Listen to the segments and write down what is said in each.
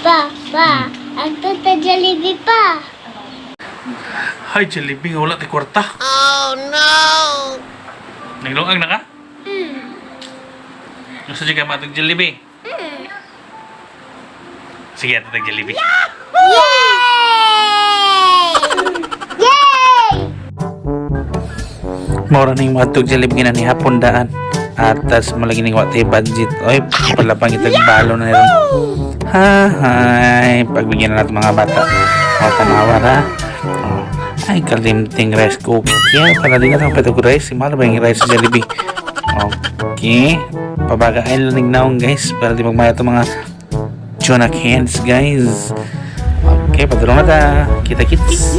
Pa, pa, ang tuta Jollibee pa. Hi, Jollibee, nga wala ti kwarta. Oh, no! Naglungag na ka? Mm. Gusto dyan ka matag Jollibee? Sige, ato tag Jollibee. Yay! Yay! Maura ning matug Jollibee na ni hapon daan. Atas malagi ning wa tay budget. Oy, palapang itag balo na ron. Ha hay, pagbigyan na natin mga bata. O tanawa ra. Oh. Ay, kalimting rice cooker. Para di ka patog rice. Mahal ba yung rice sa Jollibee? Okay. Pabaga ay lanig naong guys. Para di magmaya itong mga tuna cans guys. Okay, padulong na ta. Kita kits.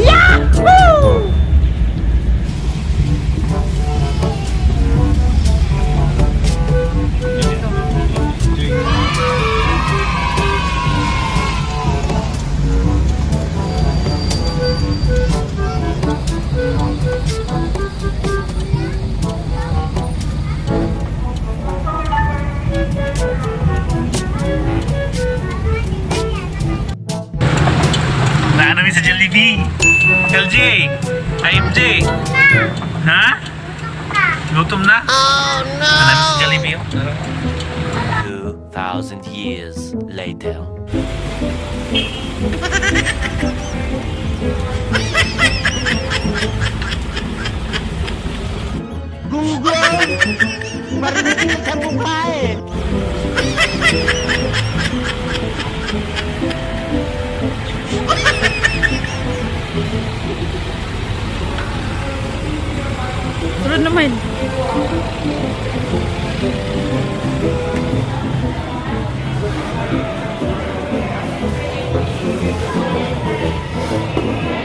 Naano mi sa Jollibee? LJ! Ay, MJ! Ha? Gutom na? Oh no! Naano sa Jollibee? Oh. 2,000 years later. Sunod naman.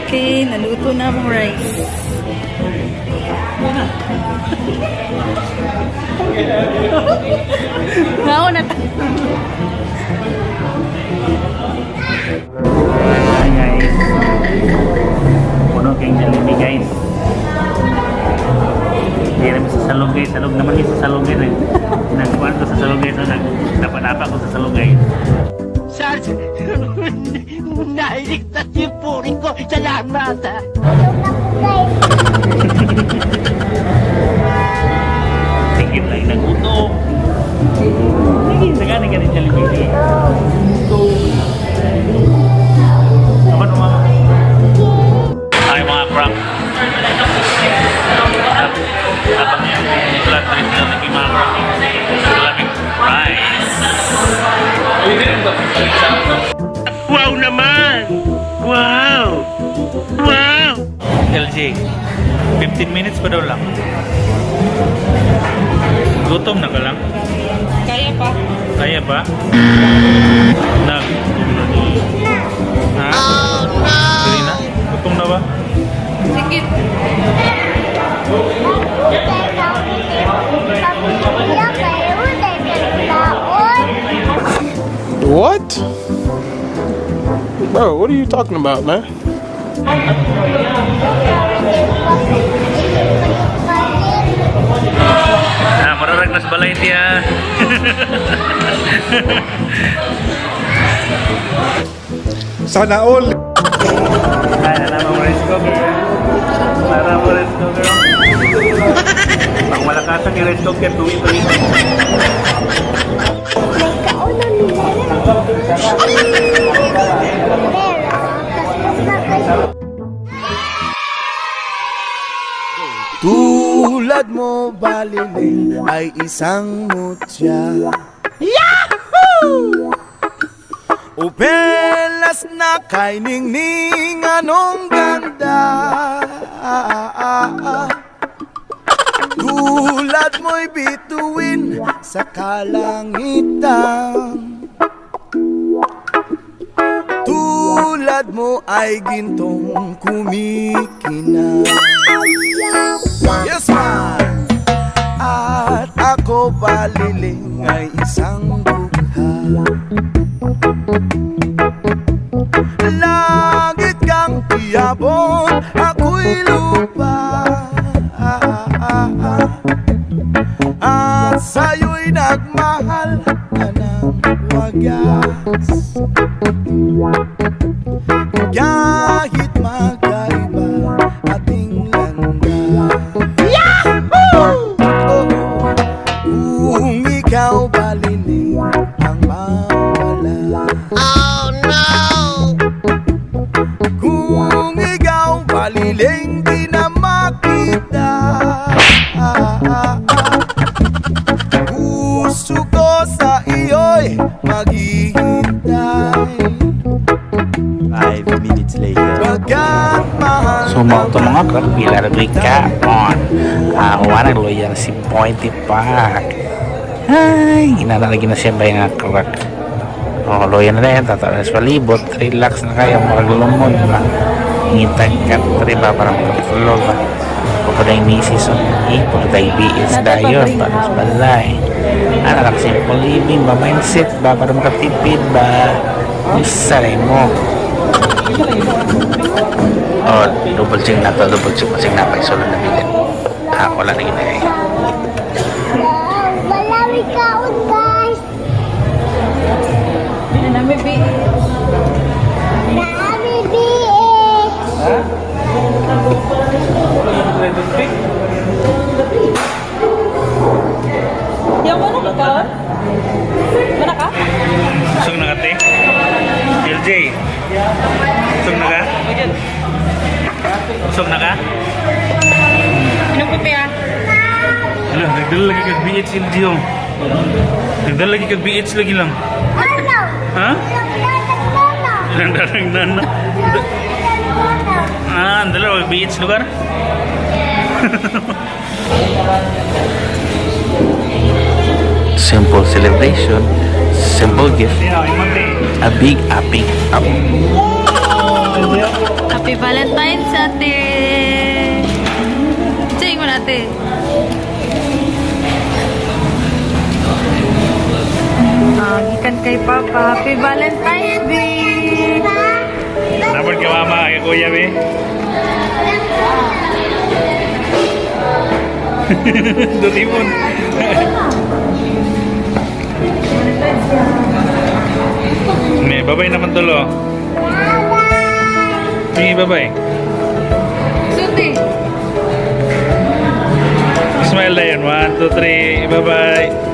Okay, naluto na ang rice. Ngaon na ta. Hi guys! Puno kayong Jollibee guys. Hindi namin sa salog guys. Salog naman yun sa salog guys. Eh. Nagkuhan ko sa salog guys. Nagdapa-dapa ko sa salog guys. Sarge, nailigtas yung puri ko. Salamat, ah. Gutom na ko guys. Tingin lang nagutom. Sige, sagana ka rin Jollibee. Sige. Ako naman. Ay mga crap. Habang flat rin na naging mga crap. Maraming rice. Wow naman! Wow! Wow! LJ, 15 minutes pa daw lang. Gutom na ka lang? Kaya pa. Kaya ba? Nag. Gutom na ni. Ha? Oh no! Dili na? Gutom na ba? Sige. What? Bro, what are you talking about, man? Ah, mararag nas balay tiya. Sana all. Ay, alam mo rice cooker. Para mo rice cooker. Pang malakasan yung rice cooker, tuwi-tuwi. May kauna nila. Pero, kaskas na kayo. Tulad mo baliling ay isang mutya. Yahoo! Upelas na kay ningning anong ganda. Tulad mo'y bituin sa kalangitan. Tulad mo ay gintong kumikina. Yes, man! At ako baliling ay isang bukha. Langit kang iyabot, ako'y lupa. At sa'yo'y nagmahal ka ng wagas. Kahit magkaiba ating landas. Yahoo! Kung ikaw baliling ang mawala. Oh no! Kung ikaw baliling di na makita. Puso ko sa iyo'y maghihintay. 5 minutes later. Pagkat mahal So mao to, mga krak, pila ra kaon. Ah, wala loyal si Pointy Park. Ay, ginana lagi na siya ba nga krak. Oh, loyal na rin, tatawa na sa palibot, relax na kayo, murag lumod ba. Ngitag country ba, para makatulog ba. Pupunta yung misis, oh, eh, pupunta yung BS dayon, para sa balay. Ano lang, simple living ba, mindset ba, para makatipid ba. Usa rin mo. Oh, double check na to, double check kasi na pa sulod na bilin. Ah, wala na gina eh. Wow, wala may kaon, guys. Ano namin, bi? Naami BH. Yung mo na ka? Mana ka? Busog na ka, te? LJ? Busog na ka? Busog na ka? Inom ko pa. Hala, nagdala lagi kag BH LJ oh. Nagdala lagi kag BH lagi lang. Ano? Ha? Nagdadagdana. Ilang darang nana. Ah, ang dalawa BH lugar? Simple celebration, simple gift, a big happy up. Happy Valentine's, ate! Say mo na, ate. Ah, gikan kay Papa. Happy Valentine's Day! Dapat ka mama, kay kuya be. Doraemon. May babay naman tulo. Sige, babay. Suti! Smile na yun. 1, 2, 3. Bye-bye.